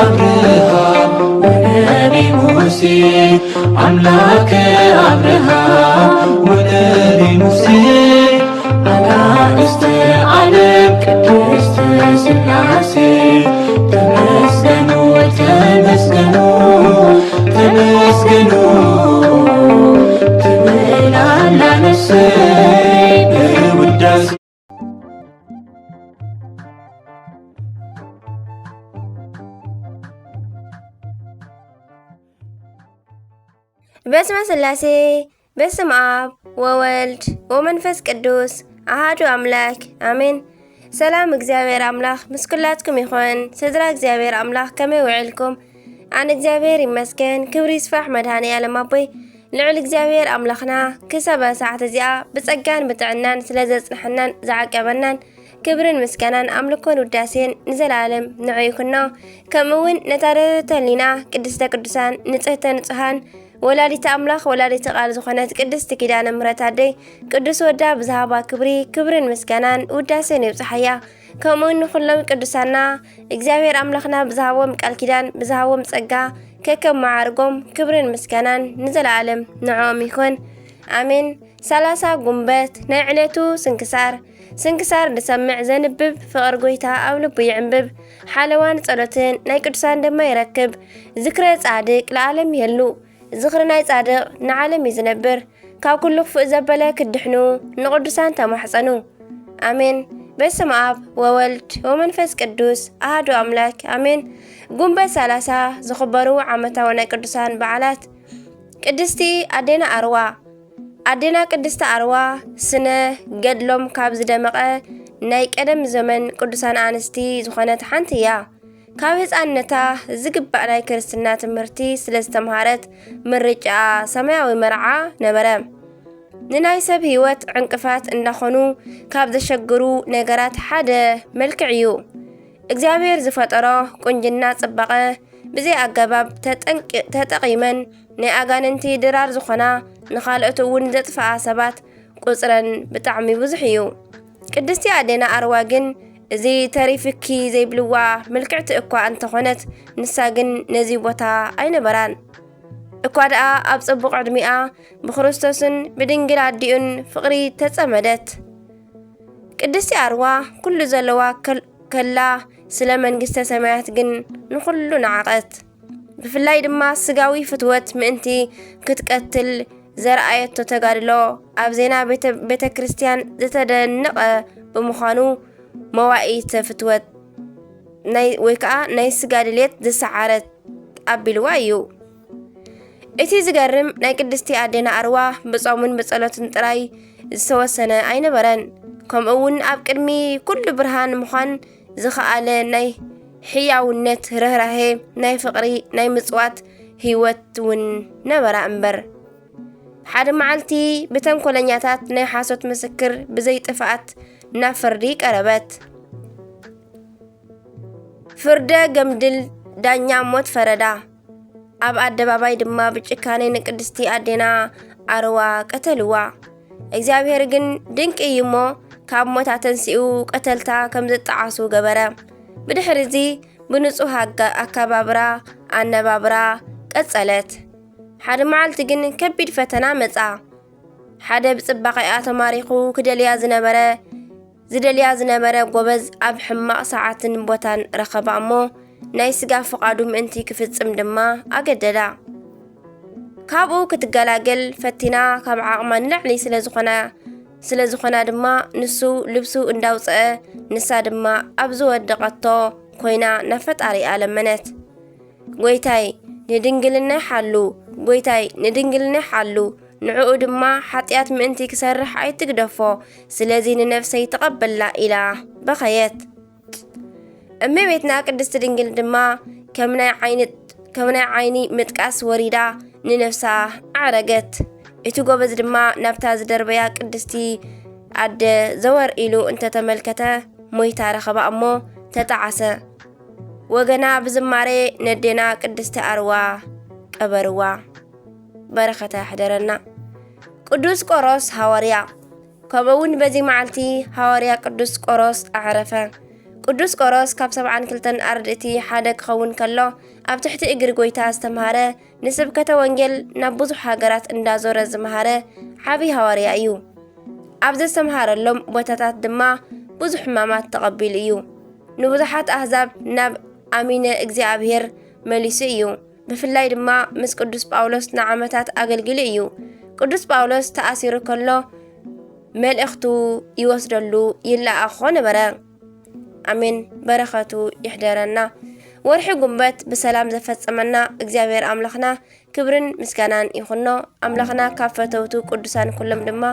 አብርሃም ወነቢ ሙሴ፣ አምላከ አብርሃም ወነቢ ሙሴ፣ አጋእዝተ ዓለም ቅድስት ሥላሴ፣ ተመስገኑ፣ ተመስገኑ፣ ተመስገኑ ትብል ኣላ ነፍሰይ በውዳሴ። በስመ ሥላሴ፣ በስመ አብ ወወልድ ወመንፈስ ቅዱስ አሃዱ አምላክ አሜን። ሰላም እግዚኣብሔር ኣምላኽ ምስ ኩላትኩም ይኹን። ስድራ እግዚኣብሔር ኣምላኽ ከመይ ውዕልኩም? ኣነ እግዚኣብሔር ይመስገን፣ ክብሪ ይስፋሕ መድኃኔ ዓለም ኣቦይ። ልዑል እግዚኣብሔር ኣምላኽና ክሳብ ሰዓት እዚኣ ብጸጋን ብጥዕናን ስለ ዘጽንሐናን ዝዓቀበናን ክብርን ምስጋናን ኣምልኮን ውዳሴን ንዘለዓለም ንዑ ይኹኖ። ከምኡ እውን ነታ ርህርህተ ህሊና ቅድስተ ቅዱሳን ንጽህተ ንጹሃን ወላዲተ ኣምላኽ ወላዲተ ቃል ዝኾነት ቅድስቲ ኪዳነ ምሕረት ኣደይ ቅዱስ ወዳ ብዝሃባ ክብሪ ክብርን ምስጋናን ውዳሴን ይብጽሓያ። ከምኡ ንኹሎም ቅዱሳና እግዚኣብሔር ኣምላኽና ብዝሃቦም ቃል ኪዳን ብዝሃቦም ጸጋ ከከም መዓርጎም ክብርን ምስጋናን ንዘለዓለም ንዕኦም ይኹን። ኣሜን። ሰላሳ ጉንበት ናይ ዕለቱ ስንክሳር። ስንክሳር ዝሰምዕ ዘንብብ ፍቕር ጎይታ ኣብ ልቡ ይዕንብብ። ሓለዋን ጸሎትን ናይ ቅዱሳን ድማ ይረክብ። ዝክረ ጻድቅ ለዓለም ይህሉ። ዝኽሪ ናይ ጻድቕ ንዓለም እዩ ዝነብር። ካብ ኩሉ ክፉእ ዘበለ ክትድሕኑ ንቕዱሳን ተማሕጸኑ። ኣሜን። በስመ ኣብ ወወልድ ወመንፈስ ቅዱስ ኣሃዱ ኣምላክ ኣሜን። ጉንበት ሰላሳ ዝኽበሩ ዓመታዊ ናይ ቅዱሳን በዓላት። ቅድስቲ ኣዴና ኣርዋ። ኣዴና ቅድስቲ ኣርዋ ስነ ገድሎም ካብ ዝደመቐ ናይ ቀደም ዘመን ቅዱሳን ኣንስቲ ዝኾነት ሓንቲ እያ። ካብ ህፃንነታ ዝግባእ ናይ ክርስትና ትምህርቲ ስለ ዝተምሃረት ምርጫኣ ሰማያዊ መርዓ ነበረ። ንናይ ሰብ ህይወት ዕንቅፋት እንዳኾኑ ካብ ዘሸግሩ ነገራት ሓደ መልክዕ እዩ። እግዚኣብሔር ዝፈጠሮ ቁንጅና ጽባቐ ብዘይ ኣገባብ ተጠንቂ-፣ ተጠቒመን ናይ ኣጋንንቲ ድራር ዝኾና ንኻልኦት እውን ዘጥፍኣ ሰባት ቁጽረን ብጣዕሚ ብዙሕ እዩ። ቅድስቲ ኣዴና ኣርዋ ግን እዚ ተሪፍኪ ዘይብልዋ ምልክዕቲ እኳ እንተኾነት፣ ንሳ ግን ነዚ ቦታ ኣይነበራን። እኳ ደኣ ኣብ ጽቡቕ ዕድሚኣ ብክርስቶስን ብድንግል ኣዲኡን ፍቕሪ ተጸመደት። ቅድስቲ ኣርዋ ኩሉ ዘለዋ ከል-፣ ከላ ስለ መንግስተ ሰማያት ግን ንኹሉ ነዓቐት። ብፍላይ ድማ ስጋዊ ፍትወት ምእንቲ ክትቀትል ዘርኣየቶ ተጋድሎ ኣብ ዜና ቤተ፣ ቤተ ክርስቲያን ዝተደነቐ ብምዃኑ መዋኢተ ፍትወት ናይ፣ ወይ ከዓ ናይ ስጋ ድሌት ዝሰዓረት ኣቢልዋ እዩ። እቲ ዝገርም ናይ ቅድስቲ ኣዴና ኣርዋ ብጾምን ብጸሎትን ጥራይ ዝተወሰነ ኣይነበረን። ከምኡ እውን ኣብ ቅድሚ ኩሉ ብርሃን ምዃን ዝኸኣለ ናይ ሕያውነት፣ ርህራሄ፣ ናይ ፍቕሪ፣ ናይ ምጽዋት ህይወት እውን ነበራ እምበር። ሓደ መዓልቲ ብተንኮለኛታት ናይ ሓሶት ምስክር ብዘይ ጥፍኣት ናብ ፍርዲ ቀረበት። ፍርደ ገምድል ዳኛ ሞት ፈረዳ። ኣብ ኣደባባይ ድማ ብጭካኔ ንቅድስቲ ኣዴና ኣርዋ ቀተልዋ። እግዚኣብሔር ግን ድንቂ እዩ እሞ ካብ ሞት ኣተንሲኡ ቀተልታ ከም ዝጠዓሱ ገበረ። ብድሕሪ እዚ ብንጹህ ኣጋ-፣ ኣከባብራ፣ ኣነባብራ ቀጸለት። ሓደ መዓልቲ ግን ከቢድ ፈተና መጻ። ሓደ ብጽባቐኣ ተማሪኹ ክደልያ ዝነበረ፣ ዝደልያ ዝነበረ ጎበዝ ኣብ ሕማቕ ሰዓትን ቦታን ረኸባ እሞ ናይ ስጋ ፍቓዱ ምእንቲ ክፍጽም ድማ ኣገደዳ። ካብኡ ክትገላገል ፈቲና ካብ ዓቕማ ንላዕሊ ስለ ዝኾና፣ ስለ ዝኾና ድማ ንሱ ልብሱ እንዳውጽአ ንሳ ድማ ኣብ ዝወደቐቶ ኮይና ናብ ፈጣሪኣ ለመነት። ጎይታይ ንድንግልናይ ሓሉ፣ ጎይታይ ንድንግልናይ ሓሉ፣ ንዕኡ ድማ ሓጢኣት ምእንቲ ክሰርሕ ኣይትግደፎ፣ ስለዚ ንነፍሰይ ተቐበላ ኢላ በኸየት። እመቤትና ቅድስቲ ድንግል ድማ ከም ናይ ዓይኒ፣ ከም ናይ ዓይኒ ምጥቃስ ወሪዳ ንነፍሳ ኣዕረገት። እቲ ጎበዝ ድማ ናብታ ዝደርበያ ቅድስቲ ኣደ ዘወር ኢሉ እንተተመልከተ ሞይታ ረኸባ እሞ ተጠዓሰ። ወገና ብዝማሬ ነዴና ቅድስቲ ኣርዋ ቀበርዋ። በረኸታ ያሕደረና። ቅዱስ ቆሮስ ሃዋርያ። ከምኡ እውን በዚ መዓልቲ ሃዋርያ ቅዱስ ቆሮስ ኣዕረፈ። ቅዱስ ቆሮስ ካብ ሰብዓን ክልተን ኣርድእቲ ሓደ ክኸውን ከሎ፣ ኣብ ትሕቲ እግሪ ጎይታ ዝተምሃረ፣ ንስብከተ ወንጌል ናብ ብዙሕ ሃገራት እንዳዞረ ዝመሃረ ዓብዪ ሃዋርያ እዩ። ኣብ ዘስተምሃረሎም ቦታታት ድማ ብዙሕ ሕማማት ተቐቢሉ እዩ። ንብዙሓት ኣህዛብ ናብ ኣሚነ እግዚኣብሔር መሊሱ እዩ። ብፍላይ ድማ ምስ ቅዱስ ጳውሎስ ንዓመታት ኣገልጊሉ እዩ። ቅዱስ ጳውሎስ ተኣሲሩ ከሎ መልእኽቱ ይወስደሉ፣ ይለኣኾ ነበረ። ኣሜን። በረኸቱ ይሕደረና። ወርሒ ጉንበት ብሰላም ዘፈጸመና እግዚኣብሔር ኣምላኽና ክብርን ምስጋናን ይኹኖ። ኣምላኽና ካብ ፈተውቱ ቅዱሳን ኩሎም ድማ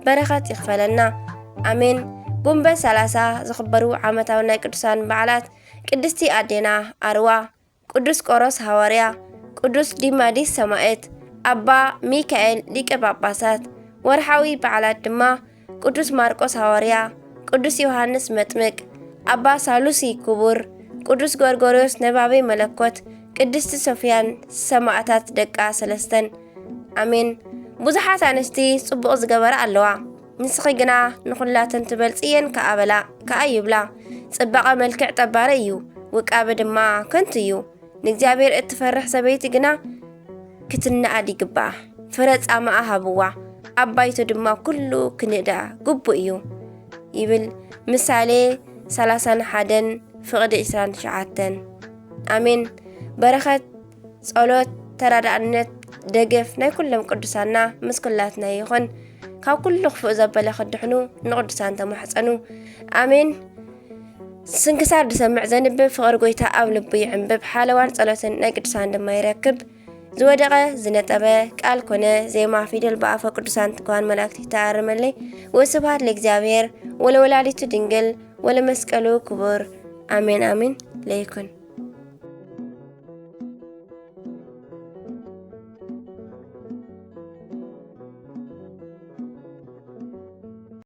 በረኸት ይኽፈለና። ኣሜን። ጉንበት ሰላሳ ዝኽበሩ ዓመታዊ ናይ ቅዱሳን በዓላት ቅድስቲ ኣዴና ኣርዋ፣ ቅዱስ ቆሮስ ሃዋርያ፣ ቅዱስ ዲማዲስ ሰማዕት፣ ኣባ ሚካኤል ሊቀ ጳጳሳት። ወርሓዊ በዓላት ድማ ቅዱስ ማርቆስ ሃዋርያ፣ ቅዱስ ዮሃንስ መጥምቅ፣ ኣባ ሳሉሲ ክቡር፣ ቅዱስ ጎርጎርዮስ ነባቤ መለኮት፣ ቅድስቲ ሶፍያን ሰማዕታት ደቃ ሰለስተን። ኣሜን። ብዙሓት ኣንስቲ ጽቡቕ ዝገበራ ኣለዋ፣ ንስኺ ግና ንኹላተን ትበልጽ እየን ከኣ በላ፣ ከኣ ይብላ። ጽባቐ መልክዕ ጠባሪ እዩ፣ ውቃበ ድማ ከንቱ እዩ። ንእግዚኣብሔር እትፈርሕ ሰበይቲ ግና ክትነኣድ ይግባኣ። ፍረ ጻማኣ ሃብዋ፣ ኣብ ባይቶ ድማ ኩሉ ክንእዳ ግቡእ እዩ ይብል ምሳሌ ሰላሳን ሓደን ፍቕዲ ዕስራን ትሽዓተን። ኣሜን። በረኸት፣ ጸሎት፣ ተራዳእነት፣ ደገፍ ናይ ኩሎም ቅዱሳና ምስ ኩላትና ይኹን። ካብ ኩሉ ክፉእ ዘበለ ክድሕኑ ንቅዱሳን ተማሕጸኑ። ኣሜን። ስንክሳር ዝሰምዕ ዘንብብ ፍቕሪ ጎይታ ኣብ ልቡ ይዕንብብ፣ ሓለዋን ጸሎትን ናይ ቅዱሳን ድማ ይረክብ። ዝወደቐ ዝነጠበ ቃል ኮነ ዜማ ፊደል ብኣፈ ቅዱሳን ትጉሃን መላእክት ይተኣረመለይ። ወስብሐት ለእግዚኣብሔር ወለወላዲቱ ድንግል ወለመስቀሉ ክቡር። ኣሜን ኣሜን ለይኩን።